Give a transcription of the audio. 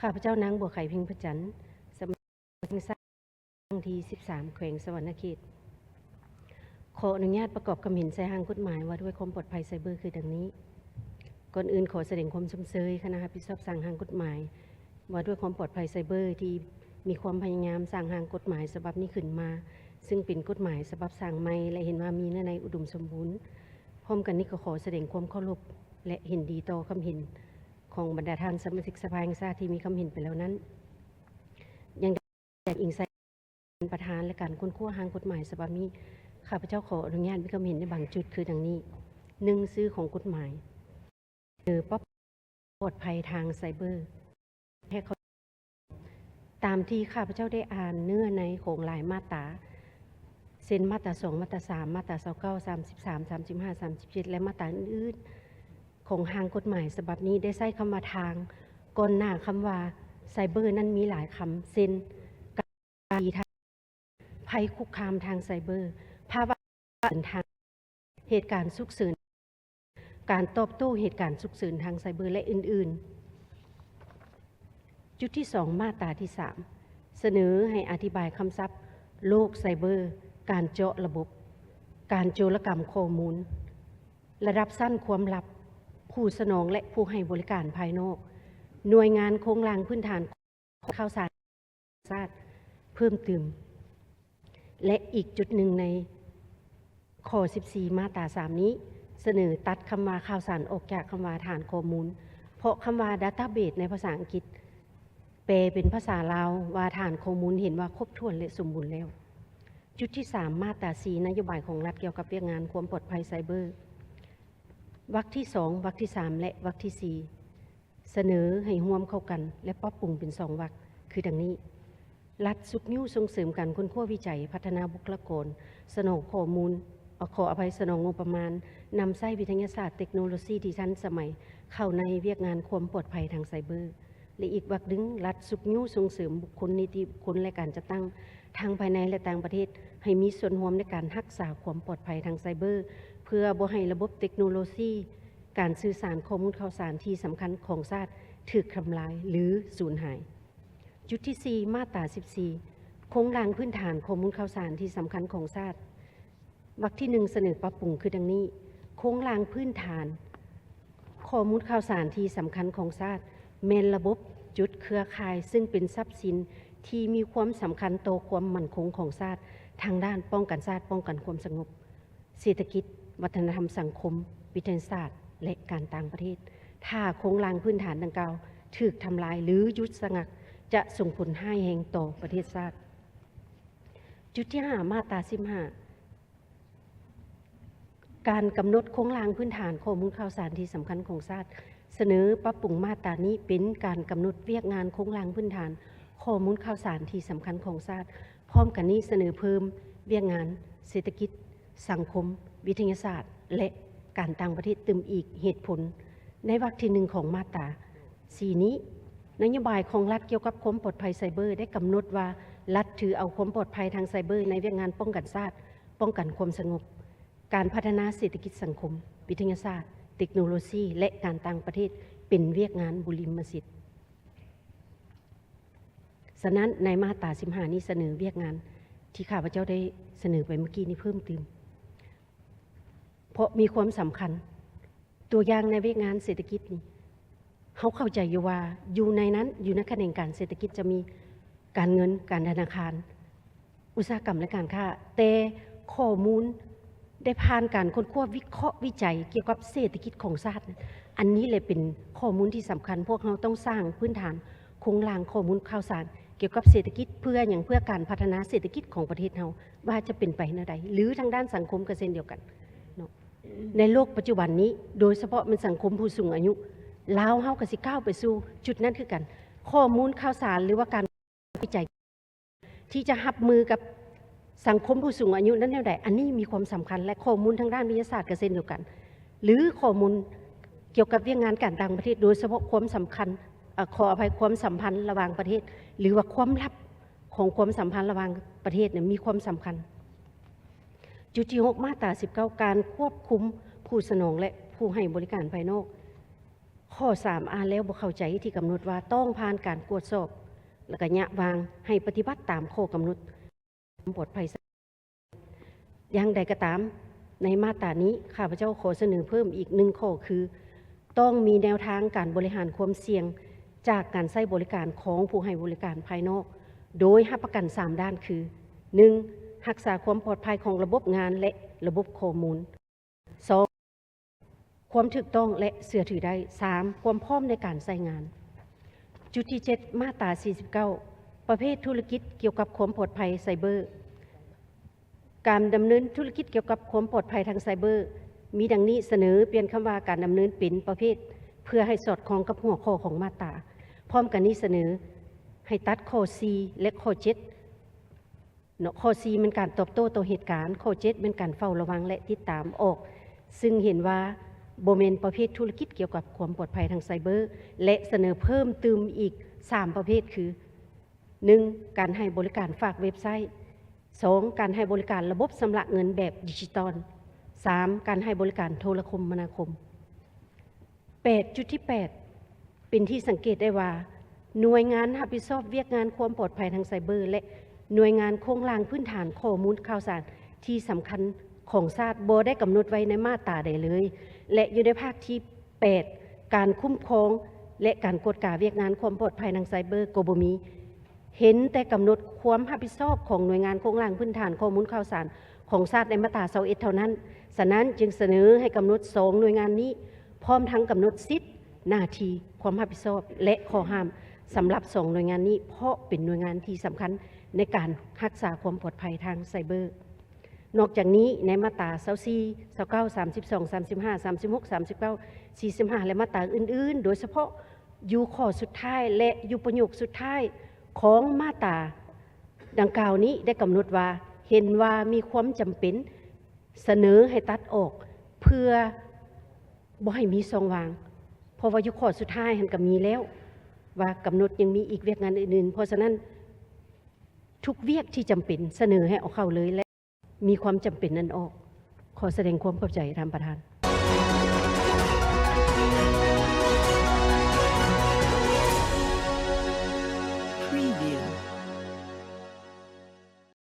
ຂ້າພະເຈົ້າ ນາງ ບົວໄຂ ເພັງພະຈັນ ສະມາຊິກແຫ່ງຊາດ ຄັ້ງທີສິບສາມ ແຂວງສະຫວັນນະເຂດ ຂໍອະນຸຍາດປະກອບຄຳເຫັນໃສ່ຮ່າງກົດໝາຍວ່າດ້ວຍຄວາມປອດໄພໄຊເບີຄືດັ່ງນີ້. ກ່ອນອື່ນຂໍສະແດງຄວາມຊົມເຊີຍຄະນະຮັບຜິດຊອບສ້າງຮ່າງກົດໝາຍວ່າດ້ວຍຄວາມປອດໄພໄຊເບີ ທີ່ມີຄວາມພະຍາຍາມສ້າງຮ່າງກົດໝາຍສະບັບນີ້ຂຶ້ນມາ, ຊຶ່ງເປັນກົດໝາຍສະບັບສ້າງໃໝ່ ແລະ ເຫັນວ່າມີເນື້ອໃນອຸດົມສົມບູນ. ພ້ອມກັນນີ້ກໍຂໍສະແດງຄວາມເຄົາລົບ ແລະ ເຫັນດີຕໍ່ຄຳເຫັນຂອງບັນດາທ່ານສະມາຊິກສະພາແຫ່ງຊາດທີ່ມີຄຳເຫັນໄປແລ້ວນັ້ນ. ຢ່າງໃດ ແຕ່ອີງໃສ່ປະທານ ແລະ ການຄົ້ນຄວ້າຮ່າງກົດໝາຍສະບັບນີ້, ຂ້າພະເຈົ້າຂໍອະນຸຍາດມີຄຳເຫັນໃນບາງຈຸດຄືດັ່ງນີ້. ໜຶ່ງ ຊື່ຂອງກົດໝາຍ ເອີ ປັບ ປອດໄພທາງໄຊເບີ ແຮກເຂົ້າ ຕາມທີ່ຂ້າພະເຈົ້າໄດ້ອ່ານເນື້ອໃນຂອງຫຼາຍມາດຕາ ເຊັ່ນ ມາດຕາສອງ ມາດຕາສາມ ມາດຕາຊາວເກົ້າ ສາມສິບສາມ ສາມສິບຫ້າ ສາມສິບເຈັດ ແລະ ມາດຕາອື່ນໆ ຂອງຮ່າງກົດໝາຍສະບັບນີ້ ໄດ້ໃຊ້ຄຳວ່າທາງ ກ່ອນໜ້າຄຳວ່າໄຊເບີນັ້ນມີຫຼາຍຄຳ ເຊັ່ນ ການ ໄພຄຸກຄາມທາງໄຊເບີ, ພາວະເດີນທາງ, ເຫດການສຸກເສີນ, ການຕອບໂຕ້ເຫດການສຸກເສີນທາງໄຊເບີ ແລະ ອື່ນໆ. ຈຸດທີສອງ ມາດຕາທີສາມ ສະເໜີໃຫ້ອະທິບາຍຄຳສັບໂລກໄຊເບີ, ການເຈາະລະບົບ, ການໂຈລະກຳຂໍ້ມູນ, ລະດັບຊັ້ນຄວາມລັບ, ຜູ້ສະໜອງ ແລະ ຜູ້ໃຫ້ບໍລິການພາຍນອກ, ໜ່ວຍງານໂຄງລ່າງພື້ນຖານ ຂອງຂ່າວສານຊາດເພີ່ມຕື່ມ ແລະ ອີກຈຸດໜຶ່ງໃນຂໍ້ສິບສີ່ ມາດຕາສາມນີ້ ສະເໜີຕັດຄຳວ່າຂ່າວສານອອກຈາກຄຳວ່າຖານຂໍ້ມູນ ເພາະຄຳວ່າ database ໃນພາສາອັງກິດ ແປເປັນພາສາລາວວ່າຖານຂໍ້ມູນ ເຫັນວ່າຄົບຖ້ວນ ແລະ ສົມບູນແລ້ວ. ຈຸດທີສາມ ມາດຕາສີ່ ນະໂຍບາຍຂອງລັດກ່ຽວກັບວຽກງານຄວາມປອດໄພໄຊເບີ ວັກທີສອງ ວັກທີສາມ ແລະ ວັກທີສີ່ ສະເໜີໃຫ້ຮ່ວມເຂົ້າກັນ ແລະ ປັບປຸງເປັນສອງວັກ ຄືດັ່ງນີ້. ລັດຊຸກຍູ້ສົ່ງເສີມການຄົ້ນຄວ້າວິໄຈ, ພັດທະນາບຸກຄະລາກອນ, ສະໜອງຂໍ້ມູນ, ເອົາ ຂໍອະໄພ, ສະໜອງງົບປະມານ, ນຳໃຊ້ວິທະຍາສາດເຕັກໂນໂລຊີທີ່ທັນສະໄໝເຂົ້າໃນວຽກງານຄວາມປອດໄພທາງໄຊເບີ. ແລະ ອີກວັກໜຶ່ງ, ລັດຊຸກຍູ້ສົ່ງເສີມບຸກຄົນ, ນິຕິບຸກຄົນ ແລະ ການຈັດຕັ້ງ ທັງພາຍໃນ ແລະ ຕ່າງປະເທດ ໃຫ້ມີສ່ວນຮ່ວມໃນການຮັກສາຄວາມປອດໄພທາງໄຊເບີ ເພື່ອບໍ່ໃຫ້ລະບົບເຕັກໂນໂລຊີ ການສື່ສານ, ຂໍ້ມູນຂ່າວສານທີ່ສຳຄັນຂອງຊາດຖືກທຳລາຍ ຫຼື ສູນຫາຍ. ຈຸດທີສີ່ ມາດຕາສິບສີ່ ໂຄງລ່າງພື້ນຖານຂໍ້ມູນຂ່າວສານທີ່ສຳຄັນຂອງຊາດ ວັກທີໜຶ່ງ ສະເໜີປັບປຸງຄືດັ່ງນີ້. ໂຄງລ່າງພື້ນຖານຂໍ້ມູນຂ່າວສານທີ່ສຳຄັນຂອງຊາດ ແມ່ນລະບົບ, ຈຸດ, ເຄືອຂ່າຍ ຊຶ່ງເປັນຊັບສິນທີ່ມີຄວາມສຳຄັນຕໍ່ຄວາມໝັ້ນຄົງຂອງຊາດ ທາງດ້ານປ້ອງກັນຊາດ, ປ້ອງກັນຄວາມສະຫງົບ, ເສດຖະກິດ, ວັດທະນະທຳສັງຄົມ, ວິທະຍາສາດ ແລະ ການຕ່າງປະເທດ ຖ້າໂຄງລ່າງພື້ນຖານດັ່ງກ່າວຖືກທຳລາຍ ຫຼື ຢຸດຊະງັກ ຈະສົ່ງຜົນຮ້າຍແຮງຕໍ່ປະເທດຊາດ. ຈຸດທີຫ້າ ມາດຕາສິບຫ້າ ການກຳນົດໂຄງລ່າງພື້ນຖານຂໍ້ມູນຂ່າວສານທີ່ສຳຄັນຂອງຊາດ ສະເໜີປັບປຸງມາດຕານີ້ເປັນການກຳນົດວຽກງານໂຄງລ່າງພື້ນຖານຂໍ້ມູນຂ່າວສານທີ່ສຳຄັນຂອງຊາດ. ພ້ອມກັນນີ້ສະເໜີເພີ່ມວຽກງານເສດຖະກິດ, ສັງຄົມ, ວິທະຍາສາດ ແລະ ການຕ່າງປະເທດຕື່ມອີກ. ເຫດຜົນໃນວັກທີໜຶ່ງຂອງມາດຕາສີ່ນີ້ ນະໂຍບາຍຂອງລັດກ່ຽວກັບຄວາມປອດໄພໄຊເບີ ໄດ້ກຳນົດວ່າ ລັດຖືເອົາຄວາມປອດໄພທາງໄຊເບີໃນວຽກງານປ້ອງກັນຊາດ, ປ້ອງກັນຄວາມສະຫງົບ, ການພັດທະນາເສດຖະກິດສັງຄົມ, ວິທະຍາສາດ, ເຕັກໂນໂລຊີ ແລະ ການຕ່າງປະເທດ ເປັນວຽກງານບຸລິມະສິດ. ສະນັ້ນ ໃນມາດຕາສິບຫ້ານີ້ ສະເໜີວຽກງານທີ່ຂ້າພະເຈົ້າໄດ້ສະເໜີໄປເມື່ອກີ້ນີ້ເພີ່ມຕື່ມ ເພາະມີຄວາມສຳຄັນ. ຕົວຢ່າງໃນວຽກງານເສດຖະກິດນີ້ ເຮົາເຂົ້າໃຈຢູ່ວ່າ ຢູ່ໃນນັ້ນ ຢູ່ໃນຂະແໜງການເສດຖະກິດຈະມີການເງິນ, ການທະນາຄານ, ອຸດສາຫະກຳ ແລະ ການຄ້າ, ແຕ່ຂໍ້ມູນໄດ້ຜ່ານການຄົ້ນຄວ້າ, ວິເຄາະ, ວິໄຈກ່ຽວກັບເສດຖະກິດຂອງຊາດ. ອັນນີ້ແຫຼະເປັນຂໍ້ມູນທີ່ສຳຄັນ. ພວກເຮົາຕ້ອງສ້າງພື້ນຖານໂຄງລ່າງຂໍ້ມູນຂ່າວສານກ່ຽວກັບເສດຖະກິດ ເພື່ອຫຍັງ? ເພື່ອການພັດທະນາເສດຖະກິດຂອງປະເທດເຮົາ ວ່າຈະເປັນໄປແນວໃດ ຫຼື ທາງດ້ານສັງຄົມກໍເຊັ່ນດຽວກັນເນາະ. ໃນໂລກປັດຈຸບັນນີ້ ໂດຍສະເພາະແມ່ນສັງຄົມຜູ້ສູງອາຍຸ ລາວເຮົາກໍຊິກ້າວໄປສູ່ຈຸດນັ້ນຄືກັນ. ຂໍ້ມູນຂ່າວສານ ຫຼືວ່າການວິໄຈ ທີ່ຈະຮັບມືກັບສັງຄົມຜູ້ສູງອາຍຸນັ້ນແນວໃດ, ອັນນີ້ມີຄວາມສຳຄັນ ແລະ ຂໍ້ມູນທາງດ້ານວິທະຍາສາດກໍເຊັ່ນດຽວກັນ ຫຼື ຂໍ້ມູນກ່ຽວກັບວຽກງານການຕ່າງປະເທດ ໂດຍສະເພາະຄວາມສຳຄັນ, ເອີ ຂໍອະໄພ, ຄວາມສຳພັນລະຫວ່າງປະເທດ ຫຼືວ່າຄວາມລັບຂອງຄວາມສຳພັນລະຫວ່າງປະເທດນີ້ມີຄວາມສຳຄັນ. ຈຸດທີຫົກ ມາດຕາສິບເກົ້າ ການຄວບຄຸມຜູ້ສະໜອງ ແລະ ຜູ້ໃຫ້ບໍລິການພາຍນອກ. ຂໍ້ສາມ ອ່ານແລ້ວບໍ່ເຂົ້າໃຈ ທີ່ກຳນົດວ່າຕ້ອງຜ່ານການກວດສອບ ແລະ ກະຍະວາງໃຫ້ປະຕິບັດຕາມຂໍ້ກຳນົດຄວາມປອດໄພ. ຢ່າງໃດກໍຕາມ, ໃນມາດຕານີ້ ຂ້າພະເຈົ້າຂໍສະເໜີເພີ່ມອີກໜຶ່ງຂໍ້ ຄື ຕ້ອງມີແນວທາງການບໍລິຫານຄວາມສ່ຽງຈາກການໃຊ້ບໍລິການຂອງຜູ້ໃຫ້ບໍລິການພາຍນອກ ໂດຍຮັບປະກັນສາມດ້ານ ຄື ໜຶ່ງ ຮັກສາຄວາມປອດໄພຂອງລະບົບງານ ແລະ ລະບົບຂໍ້ມູນ, ສອງ ຄວາມຖືກຕ້ອງ ແລະ ເຊື່ອຖືໄດ້, ສາມ ຄວາມພ້ອມໃນການໃຊ້ງານ. ຈຸດທີເຈັດ ມາດຕາສີ່ສິບເກົ້າ ປະເພດທຸລະກິດກ່ຽວກັບຄວາມປອດໄພໄຊເບີ. ການດຳເນີນທຸລະກິດກ່ຽວກັບຄວາມປອດໄພທາງໄຊເບີ ມີດັ່ງນີ້: ສະເໜີປ່ຽນຄຳວ່າການດຳເນີນເປັນປະເພດ ເພື່ອໃຫ້ສອດຄ່ອງກັບຫົວຂໍ້ຂອງມາດຕາ. ພ້ອມກັນນີ້ສະເໜີໃຫ້ຕັດຂໍ້ສີ່ ແລະ ຂໍ້ເຈັດ ເນາະ. ຂໍ້ສີ່ແມ່ນການຕອບໂຕ້ຕໍ່ເຫດການ, ຂໍ້ເຈັດແມ່ນການເຝົ້າລະວັງ ແລະ ຕິດຕາມອອກ, ຊຶ່ງເຫັນວ່າບໍ່ແມ່ນປະເພດທຸລະກິດກ່ຽວກັບຄວາມປອດໄພທາງໄຊເບີ ແລະ ສະເໜີເພີ່ມຕື່ມອີກສາມປະເພດ ຄື ໜຶ່ງ ການໃຫ້ບໍລິການຝາກເວັບໄຊ, ສອງ ການໃຫ້ບໍລິການລະບົບຊຳລະເງິນແບບດິຈິຕອນ, ສາມ ການໃຫ້ບໍລິການໂທລະຄົມມະນາຄົມ. ແປດ ຈຸດທີແປດ ເປັນທີ່ສັງເກດໄດ້ວ່າ ໜ່ວຍງານຮັບຜິດຊອບວຽກງານຄວາມປອດໄພທາງໄຊເບີ ແລະ ໜ່ວຍງານໂຄງລ່າງພື້ນຖານຂໍ້ມູນຂ່າວສານທີ່ສຳຄັນຂອງຊາດ ບໍ່ໄດ້ກຳນົດໄວ້ໃນມາດຕາໃດເລີຍ ແລະ ຢູ່ໃນພາກທີແປດ ການຄຸ້ມຄອງ ແລະ ການກວດກາວຽກງານຄວາມປອດໄພທາງໄຊເບີ ກໍບໍ່ມີ. ເຫັນແຕ່ກຳນົດຄວາມຮັບຜິດຊອບຂອງໜ່ວຍງານໂຄງລ່າງພື້ນຖານຂໍ້ມູນຂ່າວສານຂອງຊາດໃນມາດຕາຊາວເອັດເທົ່ານັ້ນ. ສະນັ້ນຈຶ່ງສະເໜີໃຫ້ກຳນົດສອງໜ່ວຍງານນີ້ ພ້ອມທັງກຳນົດສິດ, ໜ້າທີ່, ຄວາມຮັບຜິດຊອບ ແລະ ຂໍ້ຫ້າມສຳລັບສອງໜ່ວຍງານນີ້ ເພາະເປັນໜ່ວຍງານທີ່ສຳຄັນໃນການຮັກສາຄວາມປອດໄພທາງໄຊເບີ. ນອກຈາກນີ້ ໃນມາດຕາຊາວສີ່, ຊາວເກົ້າ, ສາມສິບສອງ, ສາມສິບຫ້າ, ສາມສິບຫົກ, ສາມສິບເກົ້າ, ສີ່ສິບຫ້າ ແລະ ມາດຕາອື່ນໆ, ໂດຍສະເພາະຢູ່ຂໍ້ສຸດທ້າຍ ແລະ ຢູ່ປະໂຫຍກສຸດທ້າຍຂອງມາດຕາດັ່ງກ່າວນີ້ ໄດ້ກຳນົດວ່າ ເຫັນວ່າມີຄວາມຈຳເປັນ ສະເໜີໃຫ້ຕັດອອກ ເພື່ອບໍ່ໃຫ້ມີຊ່ອງວ່າງ, ເພາະວ່າຢູ່ຂໍ້ສຸດທ້າຍຫັ້ນກໍມີແລ້ວ ວ່າກຳນົດຍັງມີອີກວຽກງານອື່ນໆ. ເພາະສະນັ້ນ ທຸກວຽກທີ່ຈຳເປັນ ສະເໜີໃຫ້ເອົາເຂົ້າເລີຍ ແລະ ມີຄວາມຈຳເປັນນັ້ນອອກ. ຂໍສະແດງຄວາມຂອບໃຈທ່ານປະທານ.